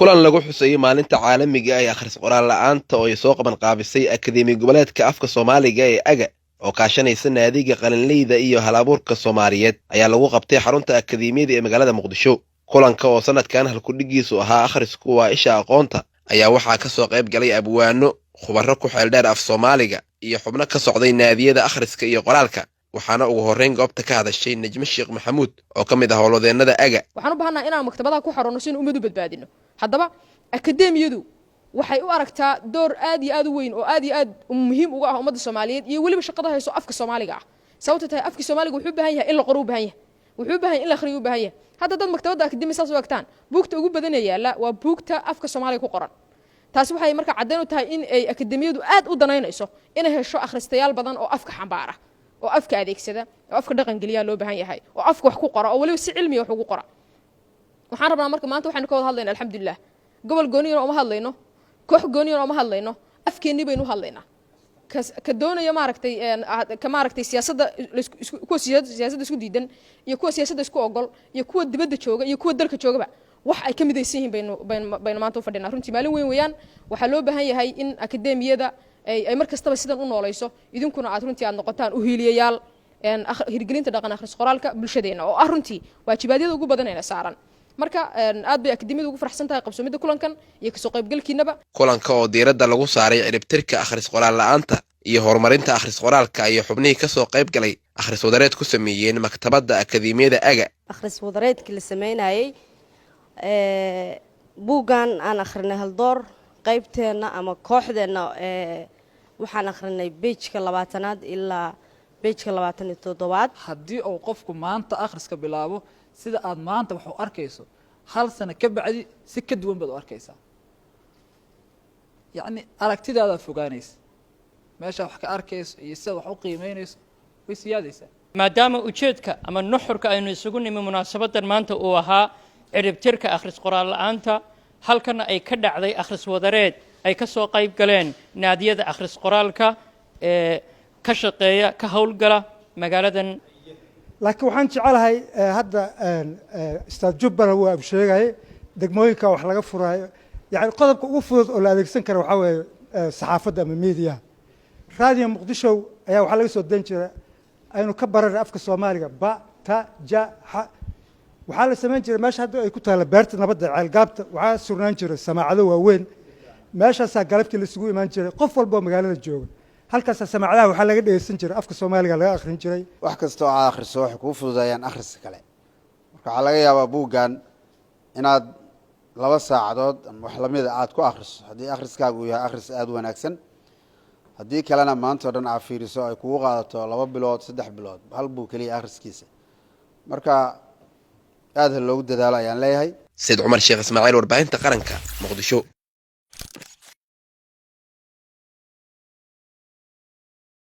Kulan lagu xusayay maalinta caalamiga ah ee akhris qoraal la'aanta oo ay soo qaban qaabisay Akadeemi Goboleedka Afka Soomaaliga ee AGA oo kaashanaysa Naadiga Qalinleyda iyo Hal-abuurka Soomaaliyeed ayaa lagu qabtay xarunta akadeemiyada ee magaalada Muqdisho. Kulanka oo sanadkan halkudhigiisu ahaa "Akhrisku waa isha aqoonta" ayaa waxaa ka soo qayb galay abwaano, khubaro ku xeeldheer af Soomaaliga iyo xubno ka socday naadiyada akhriska iyo qoraalka. Waxaana ugu horreyn goobta ka hadashay Nejmo Sheekh Maxamuud oo ka mid ah howlwadeennada AGA. Waxaan u baahannaa inaan maktabadaha ku xaroonno si aynu ummad u badbaadino. Haddaba akadeemiyadu waxay u aragtaa door aad iyo aad u weyn oo aad iyo aad muhiim uga ah ummadda Soomaaliyeed iyo weliba shaqada hayso afka Soomaaliga ah. Sababta tahay, afkii Soomaaliga wuxuu u baahan yahay in la qoro, u baahan yahay, wuxuu u baahan yahay in la akhriyo u baahan yahay. Hadda dad maktabadda akademiya saas u egtaan, buugta ugu badan ee yaalla waa buugta afka Soomaaliga ku qoran. Taasi waxay marka caddayn u tahay in ay akademiyadu aad u danaynayso inay hesho akhristayaal badan oo afka xambaara, oo afka adeegsada, oo afka dhaqan geliyaa loo baahan yahay, oo afka wax ku qora, oo weliba si cilmiya wax ugu qora. Waxaan rabnaa marka maanta waxaynu ka wada hadlayna, alxamdulilah, gobol gooniyana oma hadlayno, koox gooniyana oma hadlayno, afkeennii baynu u hadlaynaa. Ka doonaya maaragtay, ka maaragtay siyaasadda, kuwa siyaasadda isku diidan iyo kuwa siyaasadda isku ogol iyo kuwa dibadda jooga iyo kuwa dalka joogaba, wax ay ka midaysan yihiin baynu maanta u fadhinaa. Runtii maalin weyn weeyaan. Waxaa loo baahan yahay in akademiyada ay mar kastaba sidan u noolayso, idinkuna aad runtii aad noqotaan uhiiliyayaal hirgelinta dhaqan akhris qoraalka bulshadeenna, oo ah runtii waajibaadyada ugu badanayna saaran. Marka aad bay akademiyadu ugu faraxsan tahay qabsoomidda kulankan iyo kasoo qaybgalkiinaba. Kulanka oo diiradda lagu saaray ciribtirka akhris qoraal la'aanta iyo horumarinta akhris qoraalka ayay xubnihii kasoo qayb galay akhris wadareed ku sameeyeen maktabadda akadeemiyada AGA. Akhris wadareedkii la sameynayey buuggan aan akhrinay, Haldoor, qaybteenna ama kooxdeenna waxaan akhrinay page-ka 20aad ilaa page-ka 27aad. Haddii uu qofku maanta akhriska bilaabo, sida aad maanta wax u arkayso, hal sano ka bacdi si ka duwan baad u arkaysaa. Yacni aragtidaadaad fogaanaysa, meeshaa wax ka arkayso iyo sidaad wax u qiimeynayso way siyaadaysaa. Maadaama ujeedka ama nuxurka aynu isugu nimi munaasabaddan maanta uu ahaa ciribtirka akhris qoraal la-aanta, halkana ay ka dhacday akhris wadareed ay ka soo qayb galeen naadiyada akhris qoraalka ee ka shaqeeya, ka howlgala magaaladan. Laakiin waxaan jecelahay hadda Ustaad Jubbana waa u sheegaye, degmooyinka wax laga furaayo, yani qodobka ugu fudud oo la adeegsan kara waxaa weeye saxaafadda ama mediaha. Raadiyo Muqdisho ayaa waxaa laga soo dayn jira aynu ka baranay afka Soomaaliga, ba, ta, ja, xa. Waxaa la samayn jiray meesha hadda ay ku taalla Beerta Nabadda, Ceelgaabta, waxaa surnaan jiray samaacado waaweyn. Meeshaasaa galabtii la isugu imaan jiray, qof walba oo magaalada jooga. Halkaasaa samaacadaha waxaa laga dhegeysan jiray afka Soomaaliga, laga akhrin jiray. Wax kasta oo aad akhriso waxay kuu fududeeyaan akhriska kale. Marka waxaa laga yaabaa buuggan inaad 2 saacadood ama wax lamida aad ku akhriso, haddii akhriskaagu uu yahay akhris aada u wanaagsan. Haddii kalena maanta o dhan aad fiiriso, ay kugu qaadato 2 bilood, 3 bilood hal buug keliya akhriskiisa. Marka aada ha loogu dadaalo ayaan leeyahay. Sayid Cumar Sheekh Ismaaciil, Warbaahinta Qaranka, Muqdisho.